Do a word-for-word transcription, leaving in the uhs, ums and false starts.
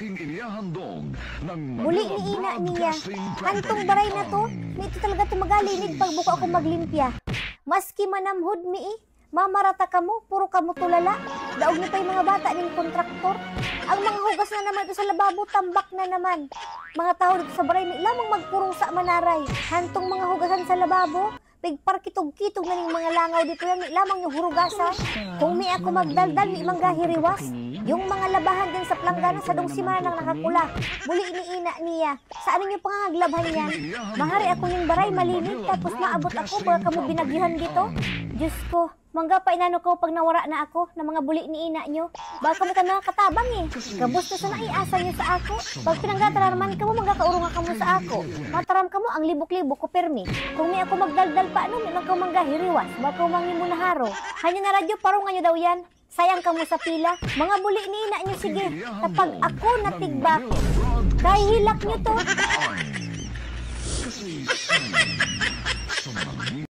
Inihahandog ng Buli Manila ni ina niya. Broadcasting Company. Hantong baray na to, may ito talaga tumagalinig pag buko ako maglimpya. Maski manamhod mi eh, mamarata kamo, puro kamo tulala. Daog ni pa'y mga bata ning kontraktor. Ang mga hugas na naman ito sa lababo, tambak na naman. Mga tao dito sa baray, may lamang magpurusa manaray. Hantong mga hugasan sa lababo, pigparkitog-kitog na ning mga langaw dito yan, di lamang yung hurugasan. Kung mi ako magdaldal, mi manggahiriwas. Yung mga labahan din sa planggana, sadong simana nang nakakula. Buli ni ina niya. Sa ano niyo pangangaglabhan yan? Mahari ako yung baray, malinig, tapos maabot ako, baka kamo binagyuhan dito. Diyos ko, mangga pa inano ko pag nawara na ako, na mga buli ni ina niyo. Baka mo ka nakakatabang eh. Gabos na sana iasa niyo sa ako. Pag pinanggataran man kamo, magkakaurunga kamo sa ako. Mataram kamo ang libok-libok ko pirmi. Kung may ako magdaldal pa, ano, may man kamo manggahiriwas, baka kamo mangimunaharo. Hanya na radyo, parungan niyo daw yan. Sayang kamo sa pila. Mga buli ni ina niyo, sige. Kapag ako natigbak, kahihilak niyo to.